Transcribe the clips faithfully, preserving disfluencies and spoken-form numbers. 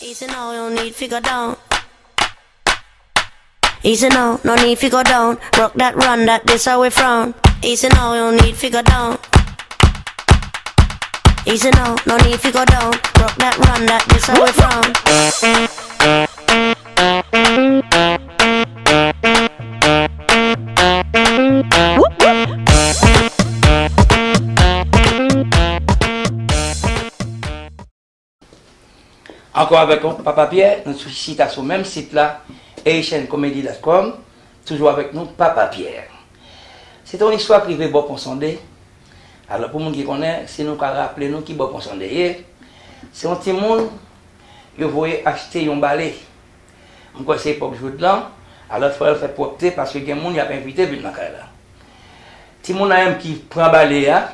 Easy now, no need fi go down. Easy now, no need fi go down. Rock that, run that, this how we from. Easy now, no need fi go down. Easy now, no need fi go down. Rock that, run that, this how we from. Ankò avèk nou, Papa Pierre, nou sou chita sou menm sit la, haitian comedy dot com, toujou avèk nou, Papa Pierre. Se te yon istwa k rive bò Pon Sonde. Alò, pou moun ki konnen, si nou ka raple nou ki bò Pon Sonde ye, se yon timoun yo voye achte yon bale. M kwè se epòk joudlan, alò fò yo fè pwòpte paske gen moun y ap envite vin nan kay la. Timoun nan menm ki pran bale a,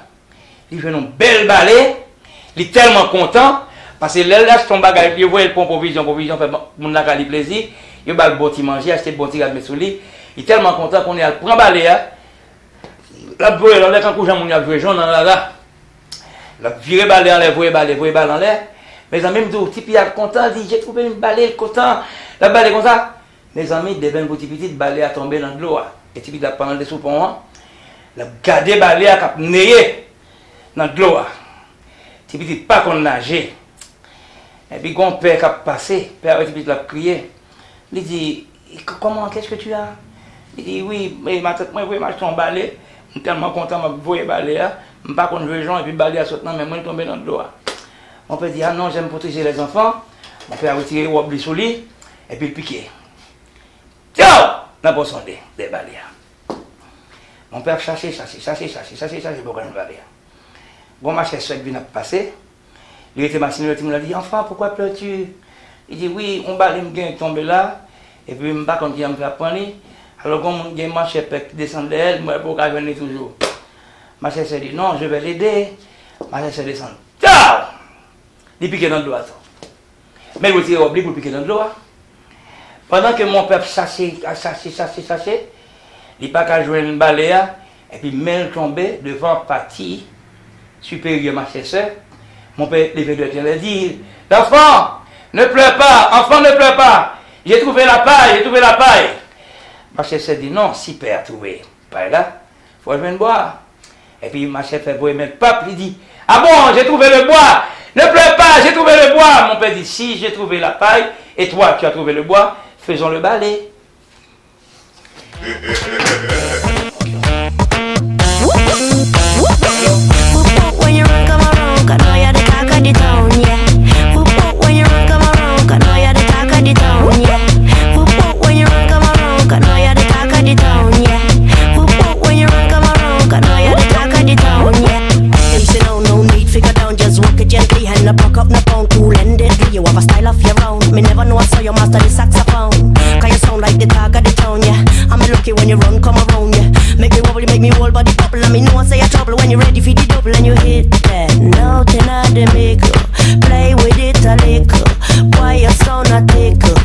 li jwenn yon bèl bale, li tèlman kontan, paske lè l achte yon bagay, yo voye l pran pwovizyon, pwovizyon fè moun lakay li plezi, yo ba l bon ti manje, achte bon ti rad met sou li, li tèlman kontan kounye a l pran bale a, l ap voye l anlè tankou jan moun yo ap jwe jon nan rara. L ap vire bale anlè, voye bale, voye bale anlè. Mezanmi, m di w, tipi a kontan, li di, j'ai trouvé une bale, l kontan, l ap bale konsa. Mezanmi, devenn pou ti pitit, bale a tonbe nan dlo a. E ti pitit ap pandan sou pon an, l ap gade bale a k ap neye nan dlo a. Ti pitit pa konn naje. Epi gon pè k ap pase, pè a wè ti pitit la ap kriye. Li di, comment, qu'est-ce que tu as? Li di, wi, matant mwen voye m achte yon bale. M tèlman kontan, m ap voye bale a. M pa konn jwe jon, epi bale a sot nan men mwen, l tonbe nan dlo a. Mon père dit, ah non, j'aime protéger les enfants. Mon père a retire wòb li sou li, epi l pike. Tchaw! Nan Pon Sonde, dèyè bale a. Mon père ap chache, chache, chache, chache, chache, chache, poko jwenn bale a. Gon machè swèd vin ap pase, li rete machin nan, timoun nan di, enfant, pourquoi pleures-tu? Li di, wi, yon bale m gen tonbe la, epi m pa konn kijan m fè ap pran li. Alò, gon moun gen machè pè k desann dèyè l, m wè poko jwenn li toujou. Machè swèd di, non, je vais l'aider. Machè swèd desann. Tchaw! Li pike nan dlo a tou. Men l retire wòb li pou l pike nan dlo a. Pandan ke monpè ap chache, ap chache, chache, chache, li pa ka jwenn bale a, epi men l tonbe devan pati siperyè machè swèd. Monpè leve dwèt li anlè, di, l'enfant, ne pleure pas, enfant, ne pleure pas, j'ai trouvé la paille, j'ai trouvé la paille. Machè swèd di, non, si pè a twouve pay la, fò w jwenn bwa. Epi machè fè voye men pap, li di, ah bon, j'ai trouvé le bois. Ne pleure pas, j'ai trouvé le bois. Monpè di, si j'ai trouvé la paille, et toi, tu as trouvé le bois, faisons le balai. Whoop, whoop, when you run come around, 'cause now you're the talk of the town, yeah. Whoop, whoop, when you run come around, 'cause now you're the talk of the town, yeah. Whoop, whoop, when you run come around, 'cause now you're the talk of the town, yeah. Whoop, whoop, when you run come around, 'cause now you're the talk of the town, yeah. Easy now, no need fi go down, just walk it gently, hand no buck up, no pound, cool and deadly. You have a style of your own. Me never know I saw your master the saxophone. 'Cause you sound like the talk of the town, yeah. I'm lucky when you run come around, yeah. Make me wobble, you make me whole body bubble. And me know I say you trouble when you ready for the double and you hit that note in the middle. Play with it a little. Why you sound a tickle?